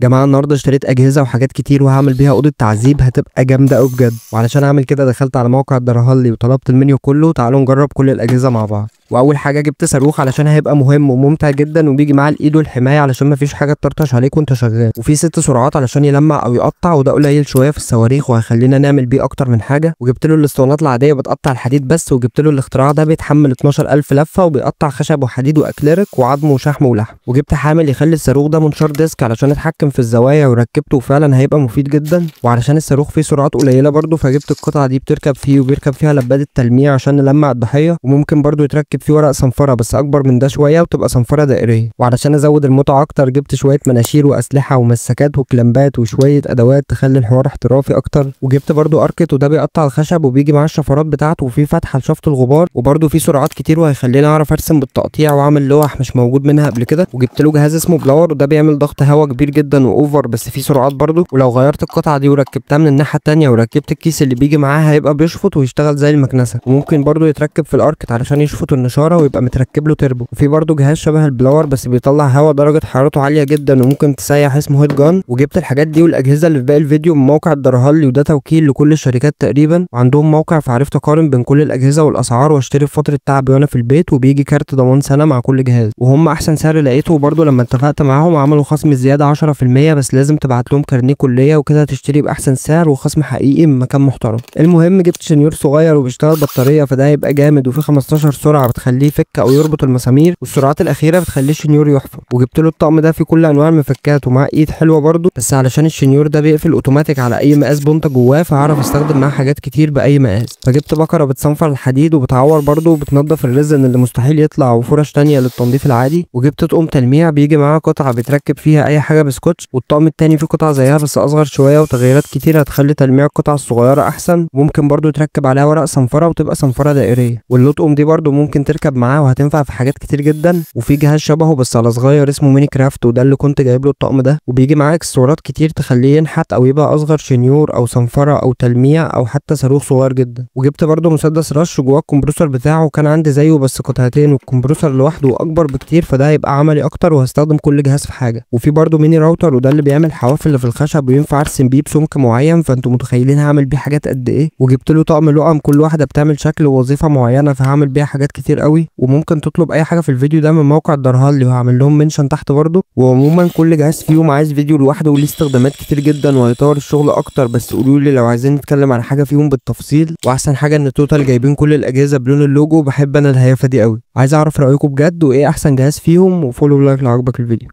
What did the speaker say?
جماعة النهارده اشتريت اجهزة وحاجات كتير وهعمل بيها اوضة تعذيب هتبقى جامدة قوي بجد. وعلشان اعمل كده دخلت على موقع الدرهالي وطلبت المنيو كله. تعالوا نجرب كل الاجهزة مع بعض. واول حاجة جبت صاروخ علشان هيبقى مهم وممتع جدا، وبيجي معاه الايد والحماية علشان مفيش حاجة تطرطش عليك وانت شغال، وفي 6 سرعات علشان يلمع او يقطع، وده قليل شوية في الصواريخ وهيخلينا نعمل بيه اكتر من حاجة. وجبت له الاسطوانات العادية بتقطع الحديد بس، وجبت له الاختراع ده بيتحمل 12000 لفه وبيقطع خشب وحديد واكليريك وعظم وشحم ولحم. وجبت حامل يخلي الصاروخ ده منشار disc علشان اتحكم في الزوايا، وركبته وفعلا هيبقى مفيد جدا. وعلشان الصاروخ فيه سرعات قليله برده فجبت القطعة دي بتركب فيه وبيركب فيها لباد التلميع عشان نلمع الضحية، وممكن برده يتركب فيه ورق صنفره بس اكبر من ده شوية وتبقى صنفره دائريه. وعلشان ازود المتعة اكتر جبت شوية مناشير واسلحه ومسكات وكلامبات وشوية ادوات تخلي الحوار احترافي اكتر. وجبت برده اركت، وده بيقطع الخشب وبيجي معاه الشفرات بتاعته وفيه فتحه لشفط الغبار، وبرده فيه سرعات كتير وهيخليني اعرف ارسم بالتقطيع واعمل لوح مش موجود منها قبل كده. وجبت له جهاز اسمه blower، وده بيعمل ضغط هواء كبير جدا و over بس فيه سرعات برده، ولو غيرت القطعة دي وركبتها من الناحية الثانية وركبت الكيس اللي بيجي معاه هيبقى بيشفط ويشتغل زي المكنسة. وممكن برده يتركب في الاركت علشان يشفط النشاره ويبقى متركب له تربو. وفي برده جهاز شبه ال blower بس بيطلع هواء درجه حرارته عالية جدا وممكن تسيح، اسمه heat gun. وجبت الحاجات دي والاجهزة اللي في باقي الفيديو من موقع الدرهالي، وده توكيل لكل الشركات تقريبا، وعندهم موقع فعرفت اقارن بين كل الاجهزة والاسعار واشتري في فترة تعب وانا في البيت، وبيجي كارت ضمان سنة مع كل جهاز، وهم احسن سعر لقيته. وبرده لما اتفقت معاهم عملوا خصم زيادة 10%، بس لازم تبعت لهم كارنيه كليه وكده هتشتري باحسن سعر وخصم حقيقي من مكان محترم. المهم جبت شنيور صغير وبيشتغل بطارية فده هيبقى جامد، وفي 15 سرعة بتخليه يفك او يربط المسامير، والسرعات الاخيرة بتخليه الشنيور يحفر. وجبت له الطقم ده فيه كل انواع المفكات ومعاه ايد حلوة برده، بس علشان الشنيور ده بيقفل اوتوماتيك على اي مقاس بنطه جواه فهعرف استخدم معاه حاجات كتير باي مقاس. فجبت بكره بتصنفر الحديد وبتعور برده وبتنضف ال resin اللي مستحيل يطلع، وفرش تانية للتنظيف العادي. وجبت طقم تلميع بيجي معاه قطعه بتركب فيها اي حاجة بسكوتش، والطقم التاني فيه قطعه زيها بس اصغر شوية وتغييرات كتير هتخلي تلميع القطع الصغيرة احسن، وممكن برده تركب عليها ورق صنفره وتبقى صنفره دائريه. واللطقم دي برده ممكن تركب معاه وهتنفع في حاجات كتير جدا. وفي جهاز شبهه بس على صغير اسمه mini craft، وده اللي كنت جايب له الطقم ده، وبيجي معاه اكسسوارات كتير تخليه ينحت او يبقى اصغر شنيور او صنفره او تلميع او حتى صاروخ صغير جدا. وجبت برده مسدس رش جواه ال compressor بتاعه، كان عندي زيه بس قطعتين، وال compressor لوحده اكبر بكتير فده هيبقى عملي اكتر وهستخدم كل جهاز في حاجة. وفي برده mini router، وده اللي بيعمل حواف اللي في الخشب وينفع ارسم بيه بسمك معين، فانتوا متخيلين هعمل بيه حاجات قد ايه. وجبت له طقم لقم كل واحدة بتعمل شكل ووظيفه معينة فهعمل بيها حاجات كتير قوي. وممكن تطلب اي حاجة في الفيديو ده من موقع الدرهالي وهعمل لهم mention تحت برده. وعموما كل جهاز فيهم عايز فيديو لوحده وليه استخدامات كتير جدا وهيطور الشغل اكتر، بس قولوا لي لو عايزين نتكلم على حاجة فيهم بالتفصيل. واحسن حاجة ان total جايبين كل الاجهزة بلون اللوجو، بحب انا الهيافه دي قوي. عايز اعرف رايكم بجد وايه احسن جهاز فيهم، و follow like لو عجبك الفيديو.